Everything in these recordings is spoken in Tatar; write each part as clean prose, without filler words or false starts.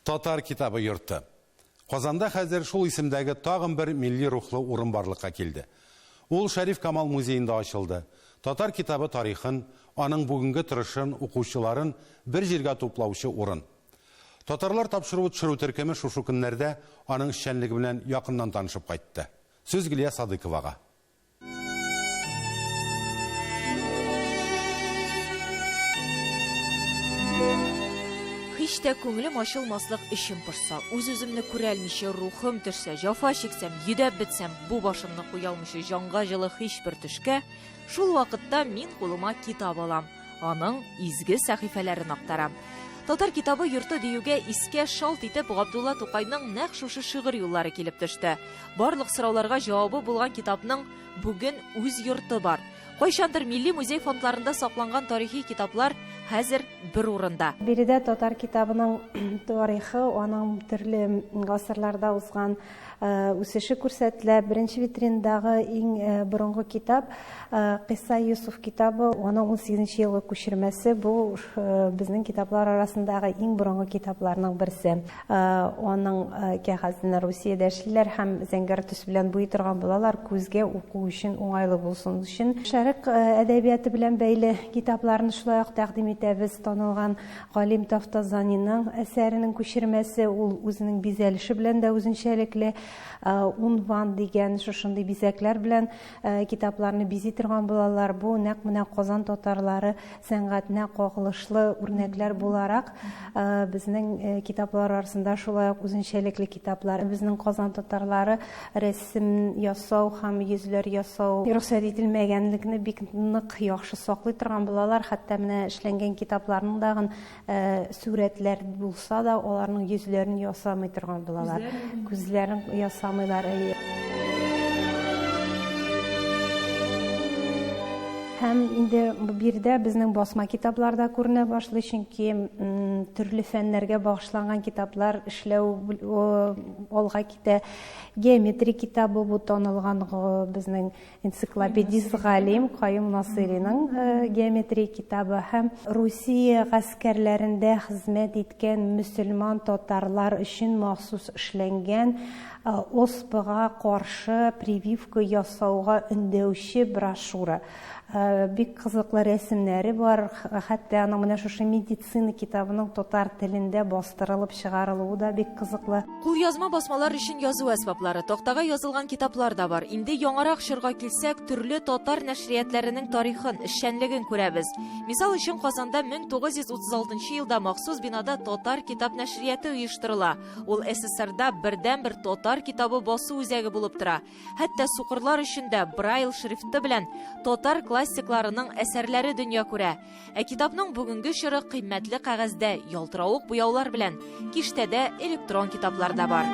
Татар китабы йорты. Казанда хәзер шул исемдәге тагын бер милли рухлы урын барлыкка килде. Ул Шәриф Камал музеенда ачылды. Татар китабы тарихын, аның бүгенге торышын, укучыларын бер җиргә туплаучы урын. Татарлар тапшыруы төшерү төркеме шушы көннәрдә аның эшчәнлеге белән якыннан танышып кайтты. Сүз Гөлия Садыйковага. Һич тә күңелем ачылмаслык эчем пошса, үз-үземне күрәлмичә рухым төшсә, җафа чиксәм, йөдәп бетсәм, бу башымны куя алмыйча җанга җылы һичбер төшкә, шул вакытта мин кулыма китап алам, аның изге сәхифәләрен актарам. Татар китабы йорты диюгә искә шалт итеп Габдулла Тукайның нәкъ шушы шигырь юллары килеп төште. Барлык сорауларга җавабы булган китапның бүген үз йорты бар. Кайчандыр Милли музей фондларында сакланган тарихи китаплар хәзер бер урында. Биредә татар китабының тарихы, аның төрле гасырларда узган үсеше күрсәтелә. Беренче витринадагы иң борынгы китап Кыйсса Йосыф китабы, аның унсигезенче елгы күчермәсе. Бу безнең китаплар арасындагы иң борынгы китапларның берсе. Аның кәгазен Русиядә эшлиләр һәм зәңгәр төс белән буйый торган булалар, күзгә уку өчен уңайлы булсын өчен. Шәрык әдәбияты белән бәйле китапларны шулай ук тәкъдим итәбез. Танылган галим Тафтазаниның әсәренең күчермәсе, ул үзенең бизәлеше белән дә үзенчәлекле. Унван дигән шушындый бизәкләр белән китапларны бизи торган булалар. Бу нәкъ менә Казан татарлары сәнгатенә кагылышлы үрнәкләр буларак, безнең китаплар арасында шулай ук үзенчәлекле китаплар. Безнең Казан татарлары рәсем ясау һәм йөзләр ясау рөхсәт ителмәгәнлекне бик нык яхшы саклый торган булалар. Хәтта менә эшләнгән китапларның дагын Сурәтләр булса да, аларның йөзләрен ясамый торган булалар. Күзләрен ясамыйлар, әйе. Һәм инде биредә безнең басма китаплар да күренә башлый, чөнки төрле фәннәргә багышланган китаплар эшләү алга китә. Геометрия китабы бу танылган безнең Энциклопедист галим Каюм Насыйриның геометрия китабы һәм Русия гаскәрләрендә хезмәт иткән мөселман татарлар өчен махсус эшләнгән оспага каршы прививка ясауга өндәүче брошюра. Бик кызыклы рәсемнәре бар, хәтта аның менә шушы медицина китабының татар телендә бастырылып чыгарылуы да бик кызыклы. Кулъязма басмалар өчен язу әсбаплары, тактага язылган китаплар да бар. Инде яңарак чорга килсәк, төрле татар нәшриятләренең тарихын, эшчәнлеген күрәбез. Мисал өчен, Казанда 1936 елда махсус бинада татар китап нәшрияты оештырыла. Ул СССРда бердәнбер татар китабы басу үзәге булып тора. Хәтта сукырлар өчен дә Брайл шрифты белән татар классикларының әсәрләре дөнья күрә. Ә китапның бүгенге чоры кыйммәтле кәгазьдә, ялтыравык буяулар белән, киштәдә электрон китаплар да бар.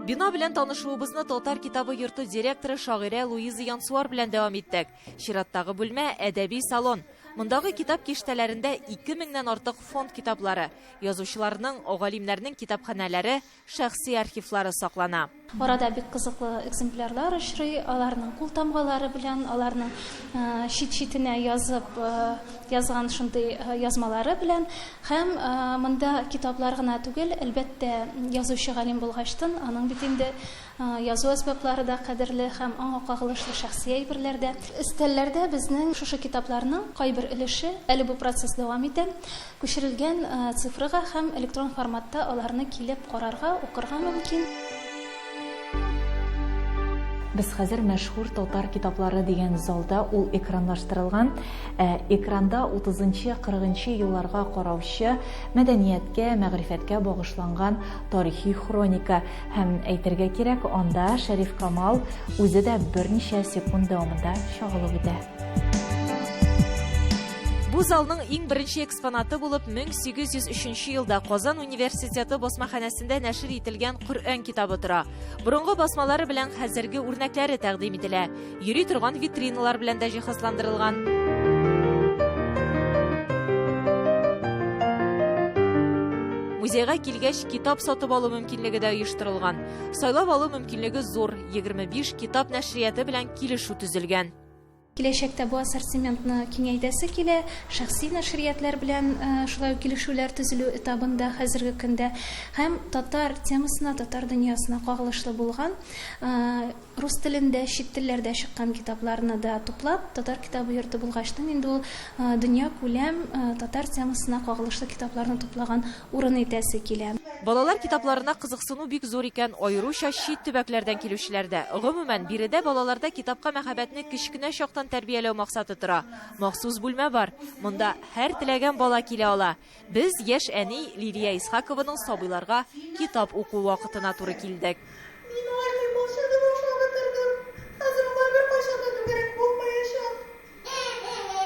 Бина белән танышуыбызны Татар китабы йорты директоры шагыйрә Луиза Янсуар белән дәвам иттек. Чираттагы бүлмә, әдәби салон. Мондагы китап киштәләрендә 2000 нән артык фонд китаплары. Язучыларның, галимнәрнең китапханәләре, шәхси архивлары саклана. Арада бик кызыклы экземплярлар очрый, аларның кул тамгалары белән, аларның чит-читенә язып язган шундый язмалары белән. Һәм монда китаплар гына түгел, әлбәттә, язучы галим булгачтын, аның бит инде язу әсбаплары да кадерле һәм аңа кагылышлы шәхси әйберләр дә. Өстәлләрдә безнең шушы китапларның кайбер өлеше, әле бу процесс дәвам итә, Күчерелгән цифрага һәм электрон форматта аларны килеп карарга, укырга мөмкин. Без хәзер мәшһүр татар китаплары дигән залда, ул экранлаштырылган. Ә экранда утызынчы, кырыгынчы елларга караучы мәдәнияткә, мәгърифәткә багышланган тарихи хроника. Һәм әйтергә кирәк, анда Шәриф Камал үзе дә берничә секунд дәвамында чагылып үтә. Бу залның иң беренче экспонаты булып 1803 елда Казан университеты басмаханәсендә нәшер ителгән Коръән китабы тора. Борынгы басмалары белән хәзерге үрнәкләре тәкъдим ителә. Йөри торган витриналар белән дә җиһазландырылган. Музейга килгәч, китап сатып алу мөмкинлеге дә оештырылган. Сайлап алу мөмкинлеге зур, 25 китап нәшрияты белән килешү төзелгән. Киләчәктә бу ассортиментны киңәйтәсе килә, шәхси нәшриятлар белән шулай ук килешүләр төзелү этабында хәзерге көндә һәм татар темасына, татар дөньясына кагылышлы булган рус телендә, чит телләрдә чыккан китапларны да туплап, Татар китабы йорты булгачтын инде ул дөньякүләм татар темасына кагылышлы китапларны туплаган урын итәсе килә. Балалар китапларына кызыксыну бик зур икән, аеруча чит төбәкләрдән килүчеләрдә. Гомумән, биредә балаларда китапка мәхәббәтне кечкенә чактан тәрбияләү максаты тора. Махсус бүлмә бар. Монда һәр теләгән бала килә ала. Без яшь әни Лилия Исхакованың сабыйларга китап уку вакытына туры килдек. Мин аларның балчыгын ашап бетердем. Хәзер алар беркайчан да түгәрәк булмаячак.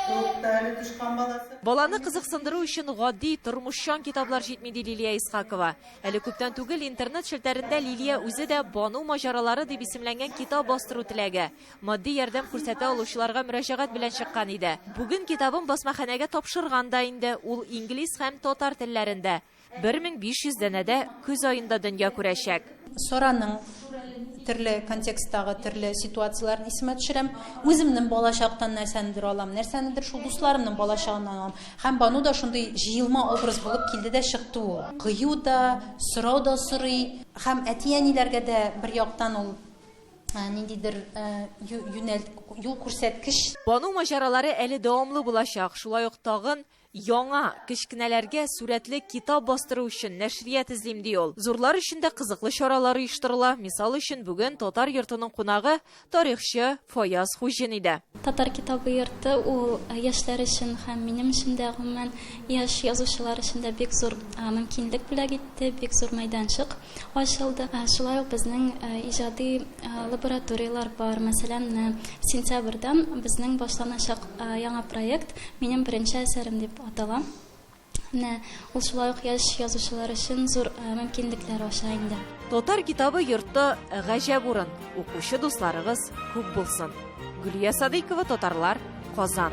Тукта әле, тычкан баласы. Баланы кызыксындыру өчен гади, тормышчан китаплар җитми, ди Лилия Исхакова. Әле күптән түгел интернет челтәрендә Лилия үзе дә Бану маҗаралары дип исемләнгән китап бастыру теләге, матди ярдәм күрсәтә алучыларга мөрәҗәгать белән чыккан иде. Бүген китабын басмаханәгә тапшырган да инде, ул инглиз һәм татар телләрендә. 1500 данәдә көз аенда дөнья күрәчәк. Сараның төрле контексттагы төрле ситуацияләрен исемә төшерәм. Үземнең балачактан нәрсәнедер алам, нәрсәнедер шул дусларымның балачагыннан алам. Һәм Бану да шундый җыелма образ булып килде дә чыкты ул. Кыю да, сорау да сорый. Һәм әти-әниләргә дә бер яктан ул ниндидер юнәлт, юл күрсәткеч. Бану маҗаралары әле дәвамлы булачак. Шулай ук тагын Яңа, кечкенәләргә сурәтле китап бастыру өчен нәшрият эзлим, ди ул. Зурлар өчен дә кызыклы чаралар оештырыла. Мисал өчен, бүген Татар йортының кунагы, тарихчы Фаяз Хуҗин иде. Татар китабы йорты ул яшьләр өчен һәм минем өчен дә, гомумән, яшь язучылар өчен дә бик зур мөмкинлек бүләк итте, бик зур мәйданчык ачылды. Шулай ук безнең иҗади лабораторияләр бар. Мәсәлән, менә сентябрьдән безнең башланачак Яңа проект Минем беренче әсәрем дип атала. Менә ул шулай ук яшь язучылар өчен зур мөмкинлекләр ача инде. Татар китабы йорты гаҗәп урын. Укучы дусларыгыз күп булсын. Гөлия Садыйкова, Татарлар, Казан.